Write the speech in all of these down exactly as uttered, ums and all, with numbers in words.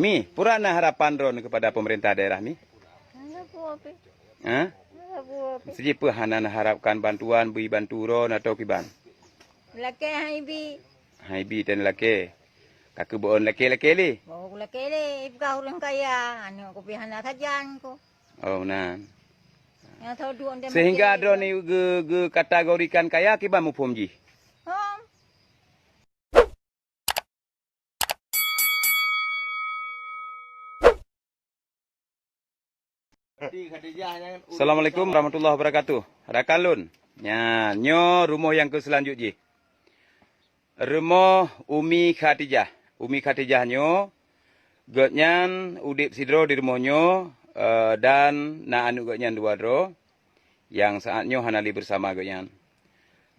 Mi, peue na harapan droeneuh keupada pemerintah daerah, Mi? Hana peue pih. Hah? Hana peue pih. Sijih peue hana neuharapkan bantuan, bri bantu droeneuh atau kiban? Lakée han ibi. Han ibi tan lakée. Ka keubeuen lakée-lakée lé. Oh, lakée lé, ipeugah ureuëng kaya, aneuk kupi hana sajan ku. Oh, nan. Nyang tho duek ndai Sehingga makée. Droeneuh geu-, geukategorikan kaya kiban muphom jih. Hom. Assalamualaikum warahmatullahi wabarakatuh. Rakan lôn, nyan nyoe rumoh nyang keu seulanjut jih. Rumoh Umi Khadijah. Umi Khadijah nyoe, gobnyan udeb sidroe di rumoh nyoe, eh, dan na aneuk gobnyan dua droe, nyang saat nyoe hana lé beusama gobnyan.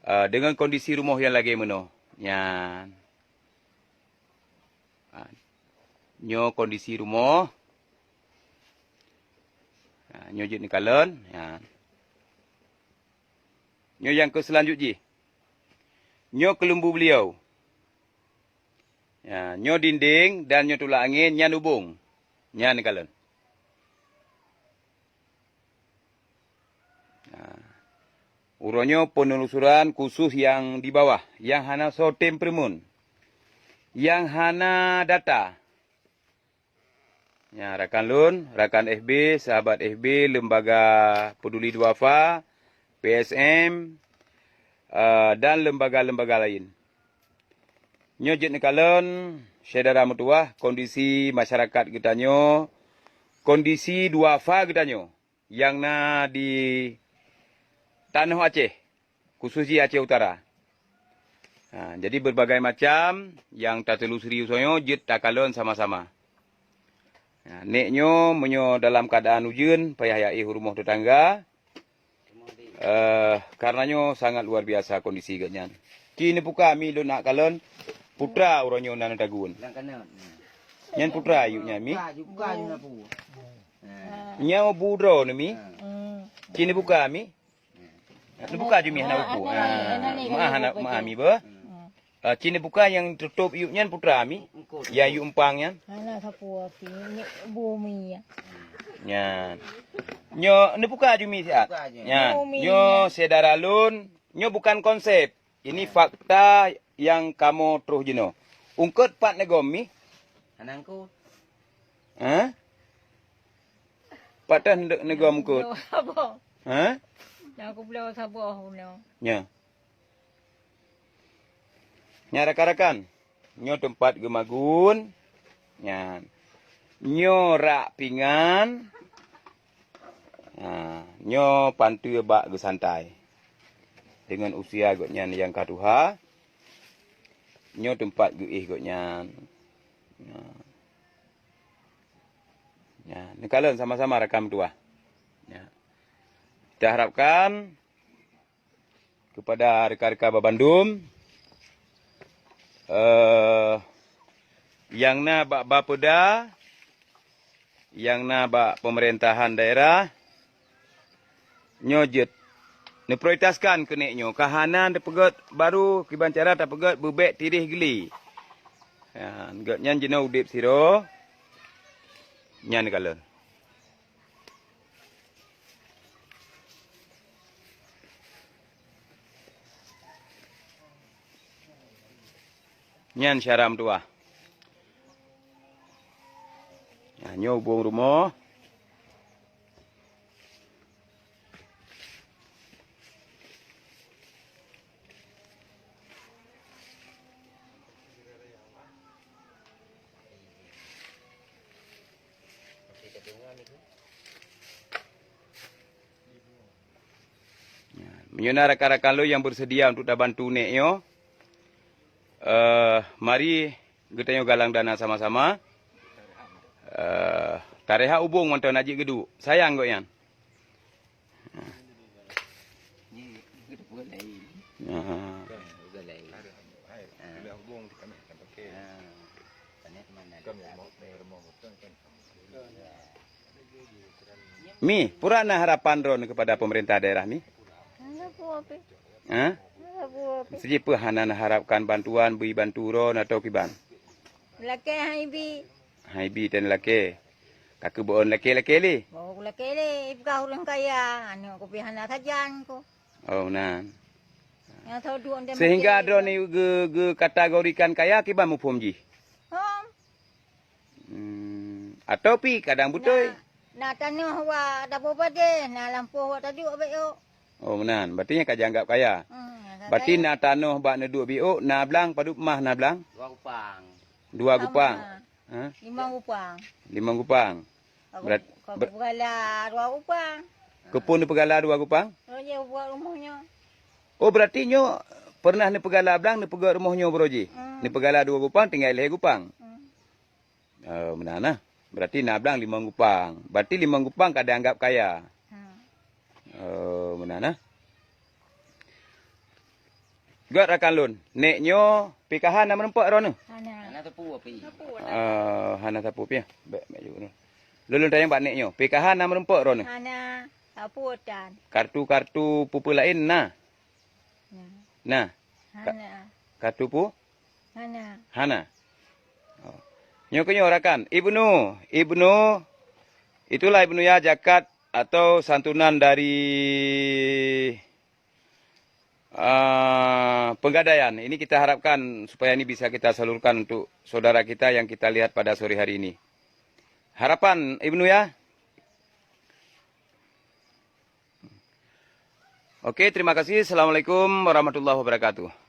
Eh, deungon kondisi rumoh nyang lagée meunoe nyan. Ha, nyoe kondisi rumoh. Ha, nyoe jeuet neukalon. Ha. Nyoe nyang keu seulanjut jih. Nyoe keuleumbu beliau. Ha, nyoe dinding dan nyoe tulak angén, nyan ubong. Nyan neukalon. Nah, uroe nyoe penelusuran khusus nyang di bawah, nyang hana soe tem peureumeun, nyang hana data. Nya, rakan lôn, rakan F B, sahabat F B, Lembaga Peduli Duafa, P S M, eh, dan lembaga-lembaga laén. Nyoe jeuet neukalon, syedara meutuwah, kondisi masyarakat geutanyoe, kondisi duafa geutanyoe nyang na di tanoh Aceh, khusus jih Aceh Utara. Ha, jadi berbagai macam nyang tatelusuri usoe nyoe jeuet takalon sama-sama. Ha, nek nyoe meunyoe dalam keuadaan ujeuen payah yaéh u rumoh tetangga, Eh, karena nyoe sangat luar biasa kondisi geuh nyan. Ci neubuka mi lôn nak kalon putra uroe nyoe na neutagun. Nyan putra ayuk nyan mi. Nyan bu droe neu mi. Ci neubuka mi. Neubuka ju mi hana buku. Ah, maah hana maah mi beuh. Ah, ci neubuka nyang tutôp yup nyan putra mi. Nyang yup empang nyan. Hana sapeue api, ni bumi ya. Nyan. Nyoe neubuka ju mi siat. Nyan. Nyoe syedara lôn, nyoe bukan konsep. Ini fakta nyang kamoe troh jinoe. Ungkot pat neugom mi? Hana ungkot. Hah? Pat teuh neugom ungkot? Hah? Nyang kubloe saboh unoe. Nya. Nya rakan-rakan, nyoe teumpat geumagun. Nyan. Nyoe rak pingan. Ha, nyoe panteue bak geusantai. Deungon usia gobnyan nyang ka tuha, nyoe teumpat geuéh gobnyan. Nya. Nya, neukalon sama-sama rakan meutuwah. Nya. Kita harapkan kepada rekan-rekan babandum, eh, nyang na bak Bapeda, nyang na bak pemerintahan daerah, nyoe jeuet neuprioritaskan keuneuk nyoe. Ka hana teupeugét baru kiban cara tapeugét beubek tireh geuli. Ya, gét nyan jinoe udeb sidroe. Nyan kalon. Nyan syedara meutuwah. Nah, nyoe ubong rumoh. Ya, meunyoe na rakan-rakan lôn nyang beuseudia untuk tabantu nek nyoe, eh, mari geutanyoe galang dana sama-sama. Eh, tarehak ubong mantong na jeuet geuduek. Sayang gobnyan. Ya. Mi, peue na harapan droeneuh keupada pemerintah daerah, Mi? Hana peue pih. Hah? Hana peue pih. Sijih peue hana neuharapkan bantuan, bri bantu droeneuh atau kiban? Lakée han ibi. Hai bi tan lakée. Ka keubeuen lakée-lakée lé. Baru lakée lé, ipeugah ureuëng kaya, aneuk kupi hana sajan ko. Oh, nan. Nyang tho duek ndai Sehingga makée droeneuh geu-, geukategorikan kaya kiban muphom jih. Hom. Hmm, atau pi kadang beutôi. Na, na tanoh wa dabo padé, na lampôh wa taduek bek yok. Oh, meunan. Berarti nyan ka jianggap kaya. Hmm, nyang ka Berarti kaya. Na tanoh bak neuduek biôk, na blang, padub mah na blang? Dua gupang. Dua gupang. Sama. Ha? Limong gupang. Limong gupang. Berat-, Kau ber- peugala dua gupang. Keupeue neupeugala dua gupang? Roje buat rumoh nyoe. Oh, berarti nyoe pernah neupeugala blang neupeugöt rumoh nyoe baroe jih. Hmm. Neupeugala dua gupang, tinggai lhée gupang. Hmm. Oh, meunan nah. Berarti na blang limong gupang. Berarti limong gupang ka dianggap kaya. Hmm. Oh, meunan nah. Göt rakan lôn, nék nyoe pih ka hana meurumpok droeneuh? Hana. Hana teupeu pi. Eh, hana sapeue pi. Bèk, bèk jeuet. Lôn, lôn tanyong bak nék nyoe, pih ka hana meurumpok droeneuh? Hana. Sapeue tan? Kartu-kartu peue-peue laén na? Na. Na? Ka-, Hana. Kartu peue? Hana. Hana? Oh. Nyoe keuh nyoe rakan, Ibnu, Ibnu, itulah Ibnu ya, zakat atau santunan dari, ah, Pegadaian. Ini kita harapkan supaya ini bisa kita salurkan untuk saudara kita yang kita lihat pada sore hari ini. Harapan Ibnu ya. Oke, terima kasih. Assalamualaikum warahmatullahi wabarakatuh.